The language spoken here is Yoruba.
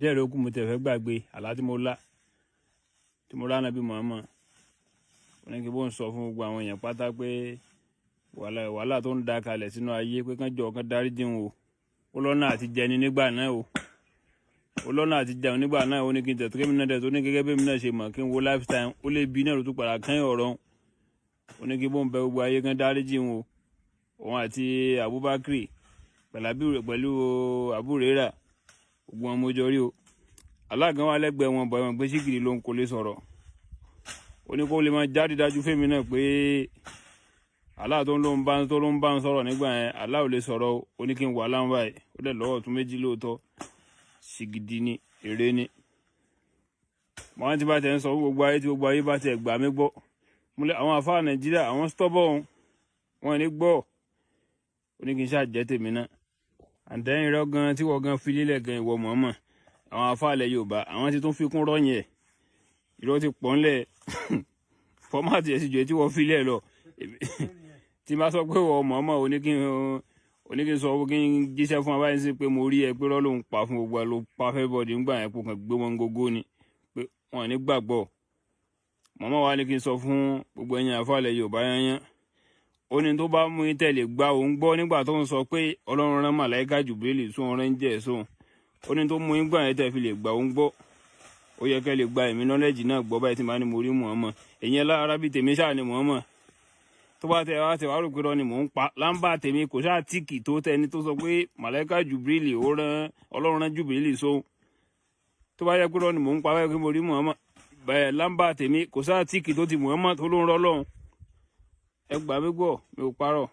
Díẹ̀ ló kù mo tẹ̀ fẹ́ gbàgbé àlá tí mo lá, tí mo rá Ànábì Muhammad. Ó ní kí bó ń sọ fún gbogbo àwọn èèyàn pátá pé wàhálà wàhálà tó ń da kalẹ̀ sínú ayé, pé kán jọ kán dárí jìn o. Ó lọ́nà àti jẹni nígbà náà o, ó lọ́nà àti jẹun nígbà náà. Ó ní kí n tẹ̀tẹ̀ kémi náà dẹ̀ tó ní gẹ́gẹ́ bí èmi náà ṣe mọ̀ kí n wo lifetime. Ó lè bí náà ló tún padà kán ọ̀rọ̀. Ó ní kí bó ń bẹ gbogbo ayé kán dárí jìn o. Òun àti Abubakar pẹ̀lú Aburera, gbogbo wọn mo jọ rí o. Alágan wa lẹ́gbẹ̀ẹ́ wọn bọ̀, ẹ̀wọ̀n pé síkìrì ló ń kó lè sọ̀rọ̀. Ó ní kó lè máa jáde dájú fẹ́mi náà pé Allah tó ń ló ń bá tó ló ń bá ń sọ̀rọ̀ nígbà yẹn, Allah ò lè sọ̀rọ̀. Ó ní kí n wà láwọn báyìí. Ó dẹ̀ lọ́wọ́ tún méjì lóòótọ́, sìgìdì ni, èrè ni. Wọ́n ti bá tẹ̀ ń sọ fún gbogbo ayé, tí gbogbo ayé bá tẹ̀ gbà mí gbọ́. Àwọn àfáà Nàìjíríà, àwọn stubborn, wọn ní gbọ́. Ó ní kí n ṣáà jẹ́ tèmi náà. Àǹtẹ̀yìn irọ́ gan tí wọ́n gan fi lélẹ̀ gan, ìwọ mọ̀ọ́mọ̀, àwọn afáàlẹ̀ Yorùbá, àwọn ti tún fi kún rọ́yìn ẹ̀. Irọ́ ti pọ̀ ńlẹ̀, format ẹ̀ sì jẹ́ tí wọ́n fi lẹ̀ lọ. Tí bá sọ pé wọ́n mọ̀ọ́mọ̀, oní kí n sọ kí n jíṣẹ́ fún abáyé sí pé mo rí ẹ pé rọ́ ló ń pa fún gbogbo ẹ, ló pa fẹ́ bọ́ọ̀dì ńgbà yẹn, kó kàn gbé wọn gógó ni pé wọn ní gbàgbọ́. Mọ̀mọ́ wa ní kí n sọ fún gbogbo ẹ̀yin afáàlẹ̀ Yorùbá yẹn, ó ní tó bá mú yín tẹ̀lé gba òun gbọ́ nígbà tó ń sọ pé Ọlọ́run rán màláíkà Jùbílì sún ọ̀rẹ́ ń jẹ́ sóun. Ó ní tó mú yín gbà yẹn tẹ̀ fi lè gba òun gbọ́, ó yẹ kẹ́ lè gba èmi knowledge náà gbọ́ báyìí tí màá ní mo rí Muhammad. Èyí lára bíi tèmi ṣáà ni Muhammad tó bá tẹ wá tẹ wá rò pé rọ ni mò ń pa lámbà tèmi, kò ṣáà tíìkì tó tẹni tó sọ pé màláíkà Jùbílì ó rán, Ọlọ́run rán Jùbílì sóun. Tó bá yẹ pé rọ ni mò ń pa báyìí pé mo rí Muhammad bẹ́ẹ̀, lámbà tèmi kò ṣáà tíìkì tó ti Muhammad tó ló ń rọ́ lọ́hùn. Ẹ gbà mí gbọ́, mi ò parọ́.